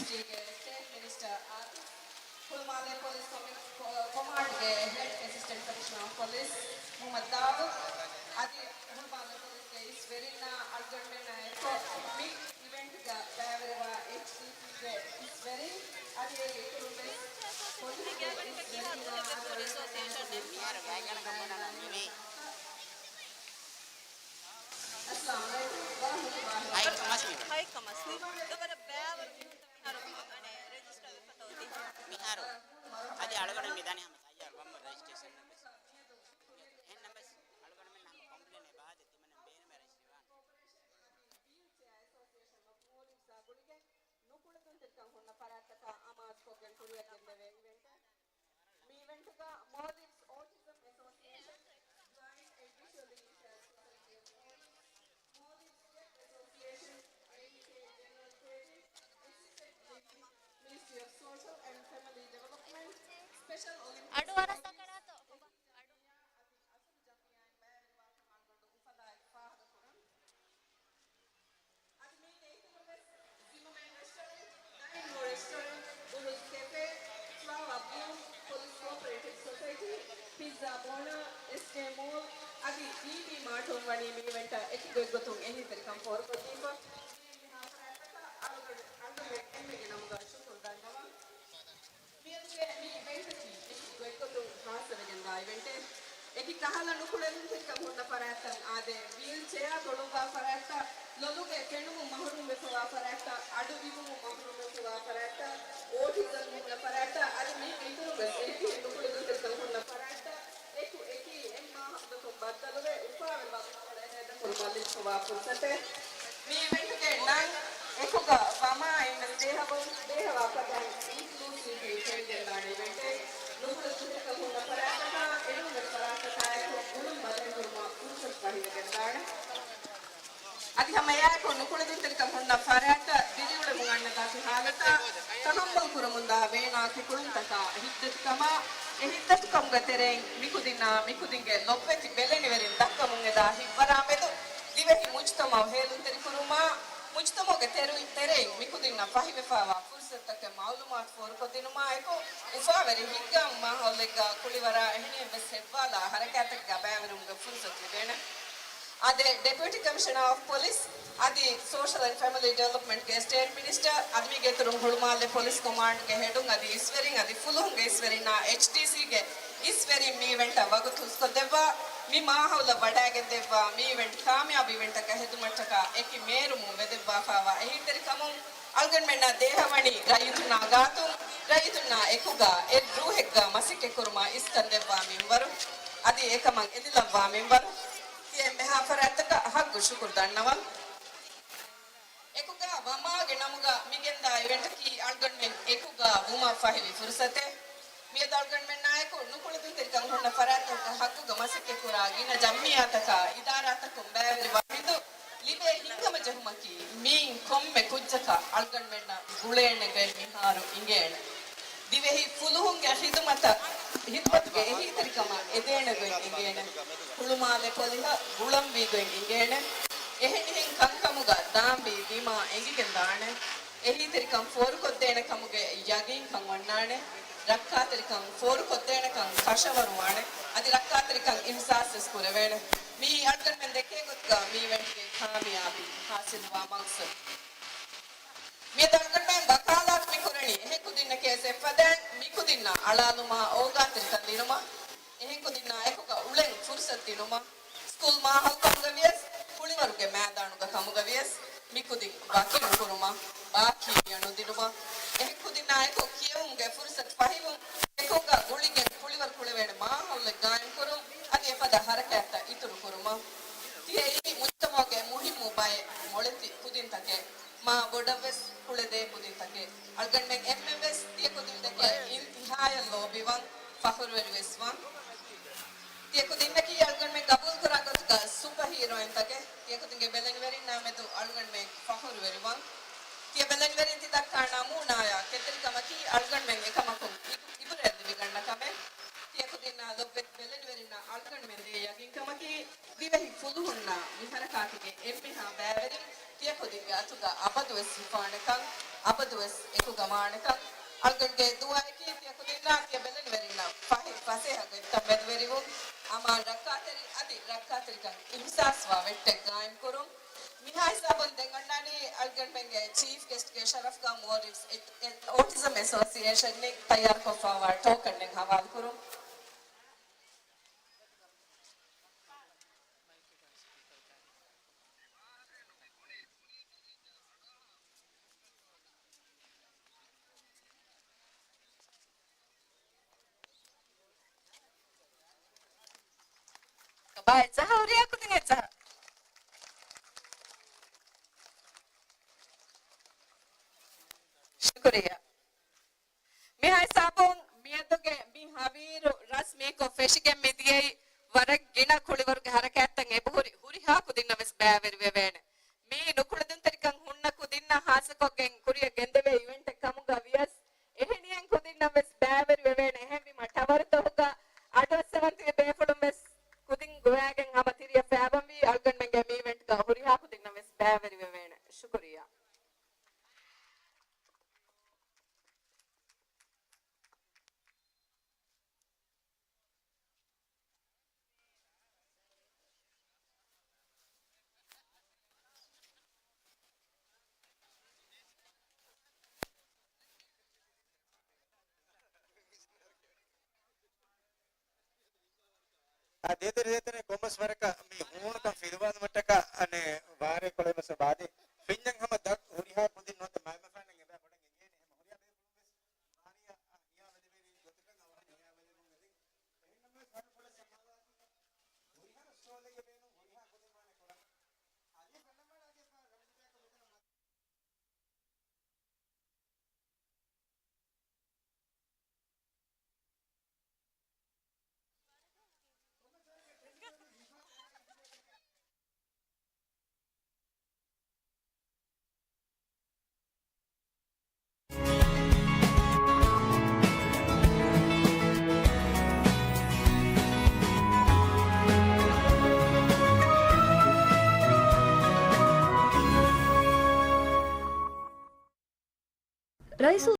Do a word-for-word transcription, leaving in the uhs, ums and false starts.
އެސްޓީގެ ސްޓޭޓް މިނިސްޓަރ އާތިފް، ހުޅުމާލެ ޕޮލިސް ކޮމި-، ކޮ-، ކޮމާންޑްގެ ހެޑް އެސިސްޓެންޓް ކޮމިޝަނަރ އޮފް ޕޮލިސް މުހައްމަދު ދާއޫދު، އަދި ހުޅުމާލެ ޕޮލިސްގެ އިސްވެރިންނާ އަޅުގަނޑުމެންނާ އެއްކޮށް މި އިވެންޓްގަ ބައިވެރިވާ އެޗްޑީސީގެ އިސްވެރިން އަދި އެގެ އިތުރުން ވެސް ޕޮލިސްގެ އިސްވެރިންނާ އަދި އަޅުގަނޑުމެން ހައިކަމަސް ވީ. އައިކަމަސް ވީ. ދުވަރަށް ބައިވަރު މިހާރު އަނެއް ރެޖިސްޓަރ ވެފަ ތޯ ދިހަ. މިހާރު އަދި އަޅުގަނޑު މި ދާނީ ހަމަ ތައްޔާރު ވަމުން ރެޖިސްޓްރޭޝަން ވެސް. އެހެންނަމަވެސް އަޅުގަނޑުމެން ހަމަ ކޮމްޕްލޭނެއް ބާދެ ތިމަންނަ ބޭނުމެއް ރެޖިސްޓްރޭޝަން ވާނެ. ވީލްޗެއާ އެސޯސިއޭޝަން އޮފް މޯލްޑިވްސްއާ ގުޅިގެން ނުކުޅެދުންތެރިކަން ހުންނަ ފަރާތްތަކާ އަމާޒުކޮށްގެން ކުރިއަށްގެންދެވޭ އިވެންޓެއް. މި އިވެންޓުގަ މޯލްޑިވްސް އޯޓިޒަމް އެސޯސިއޭޝަން، ބްލައިންޑް އެންޑް ވިޝުއަލީ އިމްޕެއިރޑް ސޮސައިޓީ އޮފް މޯލްޑިވްސް، މޯލްޑިވްސް ޖެފް އެސޯސިއޭޝަން، އޭއީކޭ ޖެނެރަލް ކުއެރީ، އެސިސްޓެންޓް ޑީޖީ، މިނިސްޓްރީ އޮފް ސޯޝަލް އެންޑް ފެމިލީ ޑިވެލޮޕްމަންޓް، ސްޕެޝަލް އޮލިމްޕިކް އަޑު އަރަސް ކޮމިޓީ، އަކަރާތޯ؟ އެކި އަދި އަސަލު ޖަމްޢިއްޔާއިން ބައިވެރިވާކަން އަޅުގަނޑު އުފަލާއެކު ފާހަގަކުރަން. އަދި މީގެ އިތުރުން ވެސް ޒިމަމެން ރެސްޓޯރެންޓް، ދައިން ރޯ ރެސްޓޯރެންޓް، ބުރުޖް ކެފޭ، ފްލާވާ ބްލޫމް، ޕޮލިސް ކޯޕަރޭޓިވް ސޮސައިޓީ، ޕިއްޒާ ބޯނާ، އެސްޖޭ މޯލް އަދި ޑީބީ މާޓުން ވަނީ މި އިވެންޓަށް އެކި ގޮތްގޮތުން އެހީތެރިކަން ފޯރުކޮށްދީފަ. މިހާ ފަރާތްތަކަށް އަޅުގަނޑު، އަޅުގަނޑުމެން އެންމެގެ ނަމުގަ ޝުކުރު ދަންނަވަން. މިއަދުގެ މި އިވެންޓަކީ އެކި ގޮތްގޮތުން ހާއްސަވެގެންދާ އިވެންޓެއް. އެކި ކަހަލަ ނުކުޅެދުންތެރިކަން ހުންނަ ފަރާތްތައް އާދޭ، ވީލްޗެއާ ގުޅުއްވާ ފަރާތްތައް، ލޮލުގެ ފެނުމުން މަހުރޫމްވެފަވާ ފަރާތްތައް، އަޑު އިވުމުން މަހުރޫމްވެފަވާ ފަރާތްތައް، އޯޓިޒަމް ހުންނަ ފަރާތްތައް، އަދި މީގެ އިތުރުން ވެސް އެހެނިހެން ނުކުޅެދުންތެރިކަން ހުންނަ ފަރާތްތައް، އެކު އެކީ އެއްމާހަކު ދުވަހަކުން ބައްދަލުވެ، އުފާވެރި ވަގުތުކޮޅެއް ހޭދަކުރުމަށް ލިބިފަވާ ފުރުސަތެއް. މި އިވެންޓުގެ ނަން އެކުގަ ވަމާއިން ވެސް ބޭހަވަން، ބޭހަވާ ފަދައިން އިންކްލޫސިވް ވެގެންދާނެ އިވެންޓެއް. ނުކުޅެދުންތެރިކަން ހުންނަ ފަރާތްތަކާ، އެންމެ ފަރާތްތަކާއެކު ގުޅުން ބަދަލުކުރުމަށް ފުރުސަތު ފަހިވެގެންދާނެ. އަދި ހަމަ އެއާއެކު ނުކުޅެދުންތެރިކަން ހުންނަ ފަރާތްތައް ދިރިއުޅެމުން އަންނަ ދަތި ހާލަތާ ތަހައްމަލް ކުރަމުންދާ ބޭނާ ކިކުޅުންތަކާ ހިތްދަތިކަމާ، އެ ހިތްދަތިކަމުގެ ތެރެއިން މިކުދިންނާ މިކުދިންގެ ލޮބުވެތި ބެލެނިވެރިން ދައްކަމުން އެދާ ހިތްވަރާމެދު ދިވެހި މުޖްތަމަޢު ހޭލުންތެރިކުރުމާ، މުޖްތަމަޢުގެ ތެރު-، ތެރެއިން މިކުދިންނަށް ފަހިވެފައިވާ ފުރުސަތުތަކެއް މަޢުލޫމާތު ފޯރުކޮށްދިނުމާއެކު، އުފާވެރި ހިތްގައިމު މާހައުލެއްގަ ކުޅިވަރާ އެހެނިހެން ވެސް ހެއްވާލާ ހަރަކާތްތަކެއްގަ ބައިވެރިވުމުގެ ފުރުސަތު ލިބޭނެ. އާދެ، ޑެޕިއުޓީ ކަމިޝަނަރ އޮފް ޕޮލިސް އަދި ސޯޝަލް އެންޑް ފެމިލީ ޑިވެލޮޕްމަންޓްގެ ސްޓޭޓް މިނިސްޓަރ އަދި މީގެ އިތުރުން ހުޅުމާލެ ޕޮލިސް ކޮމާންޑްގެ ހެޑުން އަދި އިސްވެރިން އަދި ފުލުހުންގެ އިސްވެރިންނާ އެޗްޑީސީގެ އިސްވެރިން މި އިވެންޓަށް ވަގުތު ހުސްކޮށްދެއްވާ، މި މާހައުލަށް ވަޑައިގެންދެއްވާ، މި އިވެންޓް ކާމިޔާބު އިވެންޓަކަށް ހެދުމަށްޓަކާ އެކި މޭރުމުން ވެދެއްވާފައިވާ އެހީތެރިކަމުން އަޅުގަނޑުމެންނަށް ދޭހަވަނީ ރައްޔިތުންނާ ގާތުން، ރައްޔިތުންނާ އެކުގަ އެއް ރޫހެއްގަ މަސައްކަތްކުރުމަށް އިސްކަންދެއްވާ މިންވަރު، އަދި އެކަމަށް އެދިލައްވާ މިންވަރު. ތިޔަ އެންމެހާ ފަރާތްތަކަށް ހައްގު ޝުކުރު ދަންނަވަން. އެކުގަ ވަމާގެ ނަމުގަ މިގެންދާ އިވެންޓަކީ އަޅުގަނޑުމެން އެކުގަ ވުމަށް ފަހިވި ފުރުސަތެއް. މިއަދު އަޅުގަނޑުމެންނާއެކު ނުކުޅެދުންތެރިކަން ހުންނަ ފަރާތްތަކުގަ ހައްގުގަ މަސައްކަތްކުރާ ގިނަ ޖަމްޢިއްޔާތަކާ އިދާރާތަކުން ބައިވެރިވާ މެދު ލިބޭ ހިތްހަމަޖެހުމަކީ މިއިން ކޮންމެ ކުއްޖަކަށް އަޅުގަނޑުމެންނަށް ގުޅޭނެ ގޮތް މިހާރު އިނގޭނެ. ދިވެހި ފުލުހުންގެ ޚިދުމަތަށް، ޚިދުމަތުގެ އެހީތެރިކަމަށް އެދޭނެ ގޮތް އިނގޭނެ. ހުޅުމާލެ ޕޮލިހަށް ގުޅަންވީ ގޮތް އިނގޭނެ. އެހެނިހެން ކަންކަމުގަ ދާންވީ ދިމާ އެނގިގެން ދާނެ. އެހީތެރިކަން ފޯރުކޮށްދޭނެ ކަމުގެ ޔަގީންކަން އޮންނާނެ. ރައްކާތެރިކަން ފޯރުކޮށްދޭނެކަން ކަށަވަރުވާނެ. އަދި ރައްކާތެރިކަން އިޙްސާސްވެސް ކުރެވޭނެ. މިއީ އަޅުގަނޑުމެން ދެކޭ ގޮތުގަ މި އިވެންޓްގެ ކާމިޔާބީ ހާސިލްވާ މަގްސަދު. މިއަދު އަޅުގަނޑުމެން ވަކާލާތު މިކުރަނީ އެހެން ކުދިންނެކޭ އެއްފަދައިން މިކުދިންނަށް އަޅާލުމާ އޯގާތެރިކަން ދިނުމަށް، އެހެން ކުދިންނާ އެކުގަ އުޅެން ފުރުސަތު ދިނުމަށް، ސްކޫލް މާހައުލް ކަމުގަ ވިޔަސް، ކުޅިވަރުގެ މައިދާނުގަ ކަމުގަ ވިޔަސް، މިކުދިން ވަކި ނުކުރުމަށް، ބާކީ މިއަށް ނުދިނުމަށް، އެހެން ކުދިންނާއެކު ކިޔެވުމުގެ ފުރުސަތު ފަހިވުން، އެކުގަ ގުޅިގެން ކުޅިވަރު ކުޅެވޭނެ މާހައުލެއް ގާއިމްކުރުން، އަދި އެފަދަ ހަރަކާތްތައް އިތުރުކުރުމަށް. ތިޔައީ މުޖްތަމަޢުގެ މުހިއްމު ބައެއް މޮޅެތި ކުދިންތަކެއް. މާ ބޮޑަށްވެސް ކުޅެދޭ ކުދިންތަކެއް. އަޅުގަނޑުމެން އެންމެންވެސް ތިޔަ ކުދިންތަކަށް އިންތިހާޔަށް ލޯބިވަން، ފަޚުރުވެރިވެސްވަން. ތިޔަ ކުދިންނަކީ އަޅުގަނޑުމެން ގަބޫލުކުރާ ގޮތުގަ ސުޕަރ ހީރޯއިންތަކެއް. ތިޔަ ކުދިންގެ ބެލެނިވެރިންނާ މެދު އަޅުގަނޑުމެން ފަޚުރުވެރިވަން. ތިޔަ ބެލެނިވެރިން ތި ދައްކާ ނަމޫނާޔާ ކެތެރިކަމަކީ އަޅުގަނޑުމެން އެކަމަކުން އި-، އިބުރަތް ލިބިގަންނަ ކަމެއް. ތިޔަ ކުދިންނާ ލޮބުވެތި ބެލެނިވެރިންނަށް އަޅުގަނޑުމެން ދޭ ޔަގީންކަމަކީ، ދިވެހި ފުލުހުންނާ މި ހަރަކާތުގެ އެންމެހާ ބައިވެރިން ތިޔަ ކުދިންގެ އަތުގަ އަބަދުވެސް ހިފާނެކަން. އަބަދުވެސް އެކުގަ މާނަކަން. އަޅުގަނޑުގެ ދުޢާއަކީ ތިޔަ ކުދިންނާ ތިޔަ ބެލެނިވެރިންނަށް ފަހި ފަސޭހަ ގޮތްތައް މެދުވެރިވުން، އަމާން ރައްކާތެރި އަދި ރައްކާތެރިކަން އިހުސާސްވާ ވެއްޓެއް ގާއިމްކުރުން. މިހާ ހިސާބުން ދެން އަންނާނީ އަޅުގަނޑުމެންގެ ޗީފް ގެސްޓްގެ ޝަރަފްގަ މޯލްޑިވްސް އެ-، އެ-، އޯޓިޒަމް އެސޯސިއޭޝަން ތައްޔާރުކޮށްފައިވާ ޓޯކަންއެއް ހަވާލުކުރުން. ބާ އެއްޗަހަ ހުރިހާ ކުދިން އެއްޗަހަ. ޝުކުރިއްޔާ. މިހާ ހިސާބުން މިއަދުގެ މި ހަވީރު ރަސްމީކޮށް ފެށިގެން މިދިޔައީ ވަރަށް ގިނަ ކުޅިވަރުގެ ހަރަކާތްތައް އެބަހުރި ހުރިހާ ކުދިންނަށް ވެސް ބައިވެރިވެވޭނެ. މި ނުކުޅެދުންތެރިކަން ހުންނަ ކުދިންނަށް ހާއްސަކޮށްގެން ކުރިއަށް ގެންދެވޭ އިވެންޓެއް ކަމުގަ ވިޔަސް، އެހެނިހެން ކުދިންނަށް ވެސް ބައިވެރިވެވޭނެ. އެހެންވީމަ ޓަވަރުތަކުގަ އަޑުއައްސަވަންތިބި ބޭފުޅުން ވެސް ކުދިން ގޮވައިގެން ހަމަ ތިރިއަށް ފައިބަންވީ. އަޅުގަނޑުމެންގެ މި އިވެންޓްގަ ހުރިހާ ކުދިންނަށް ވެސް ބައިވެރިވެވޭނެ. ޝުކުރިއްޔާ. އާ، ދޭތެރެ ދޭތެރެ ކޮންމެސް ވަރަކަށް މި ހޫނުކަން ފިލުވާލުމަށްޓަކާ އަނެއް ވާރޭ ކޮޅެއް ވެސް ބާދޭ. ފިންޏަށް ހަމަ ދަށް ހުރިހާ ކުދިން ނުވަތަ މައިމަފާނެއް އެބަ ބޮޑަށް އެނގޭނެ. ހަމަ ހުރިހާ ބޭފުޅުން ވެސް ވާރިއަށް ހިޔާވެދެވޭނީ ގޮތަކަށް އަވަހަށް ހިޔާވެދެވުން އެދެން. އެހެންނަމަވެސް ވަރަށް ބޮޑަށް ސަމާލުވާތީ. ހުރިހާ ސްޓޯލެއްގެ ބޭނުން ހުރިހާ ކުދިން ވާނެ ކުރަން. އަލީ ފެންނަމާނަގެ ރަނގަޅު މިތާކު މިތަނަށް ރައީސު